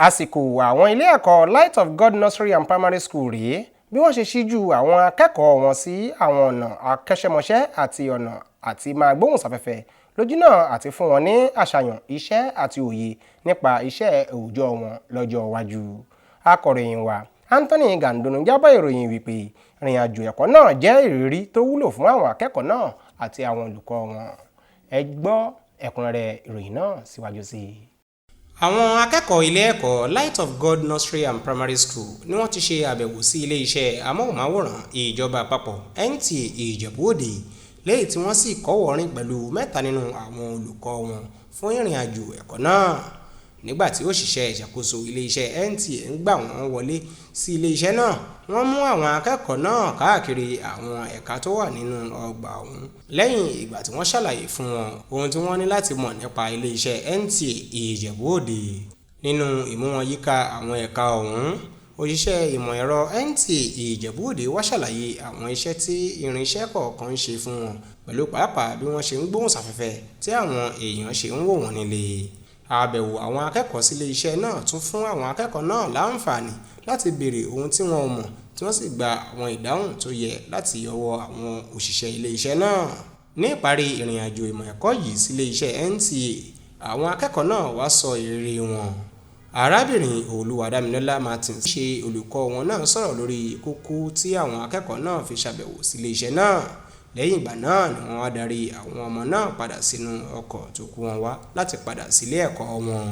Àsìkò àwọn ilé ẹ̀kọ́ Light of God Nursery and Primary School rèé bí wọ́n ṣe ṣíjú àwọn akẹ́kọ̀ọ́ wọn sí àwọn ọ̀nà akọ́ṣẹ́mọṣẹ́ àti ọ̀nà àti máa gbóhùnsáfẹ́fẹ́ lójúnà àti fún wọn ní àṣàyàn iṣẹ́ àti òye nípa iṣẹ́ òòjọ́ wọn lọ́jọ́ iwájú. Akọ̀ròyìn wa Anthony Gandonu jábọ̀ ìròyìn wípé ìrìn àjò ẹ̀kọ́ náà jẹ́ ìrírí tó wúlò fún àwọn akẹ́kọ̀ọ́ náà àti àwọn olùkọ́ wọn. Ẹ gbọ́ ẹ̀kúnrẹ́rẹ́ ìròyìn náà síwájú sí i. Àwọn akẹ́kọ̀ọ́ ilé ẹ̀kọ́ Light of God Nursery and Primary School ni wọ́n ti ṣe àbẹ̀wò sí ilé iṣẹ́ amóhùnmáwòrán ìjọba àpapọ̀ NTA Ìjẹ̀bú Òde, lẹ́yìn tí wọ́n sì kọ́wọ̀ọ́rìn pẹ̀lú mẹ́ta nínú àwọn olùkọ́ wọn fún ìrìn àjò ẹ̀kọ́ náà. Nígbà tí òṣìṣẹ́ ìṣàkóso ilé iṣẹ́ NTA ń gbà wọ́n wọlé sí ilé iṣẹ́ náà, wọ́n mú àwọn akẹ́kọ̀ọ́ náà káàkiri àwọn ẹ̀ka tó wà nínú ọgbà ọ̀hún, lẹ́yìn ìgbà tí wọ́n ṣàlàyé fún wọn ohun tí wọ́n ní láti mọ̀ nípa ilé iṣẹ́ NTA Ìjẹ̀bú Òde. Nínú ìmú wọn yíká àwọn ẹ̀ka ọ̀hún, òṣìṣẹ́ ìmọ̀ ẹ̀rọ NTA Ìjẹ̀bú Òde wá ṣàlàyé àwọn iṣẹ́ tí irinṣẹ́ kọ̀ọ̀kan ń ṣe fún wọn, pẹ̀lú pàápàá bí wọ́n ṣe ń gbóhùnsáfẹ́fẹ́ tí àwọn èèyàn ṣe ń wò wọ́n nílé. Àbẹ̀wò àwọn akẹ́kọ̀ọ́ sílé iṣẹ́ náà tún fún àwọn akẹ́kọ̀ọ́ náà láǹfààní láti béèrè ohun tí wọn ò mọ̀, tí wọ́n sì gba àwọn ìdáhùn tó yẹ láti ọwọ́ àwọn òṣìṣẹ́ ilé iṣẹ́ náà. Ní ìparí ìrìn àjò ìmọ̀ ẹ̀kọ́ yìí sílé iṣẹ́ NTA, àwọn akẹ́kọ̀ọ́ náà wá sọ ìrírí wọn. Arábìnrin Olúwadámilọ́lá Martins ṣe olùkọ́ wọn náà sọ̀rọ̀ lórí kókó tí àwọn akẹ́kọ̀ọ́ náà fi ṣàbẹ̀wò sílé iṣẹ́ náà. Lẹ́yìn ìgbà náà ni wọ́n wá darí àwọn ọmọ náà padà sínú ọkọ̀ tó kó wọn wá láti padà sílé ẹ̀kọ́ wọn.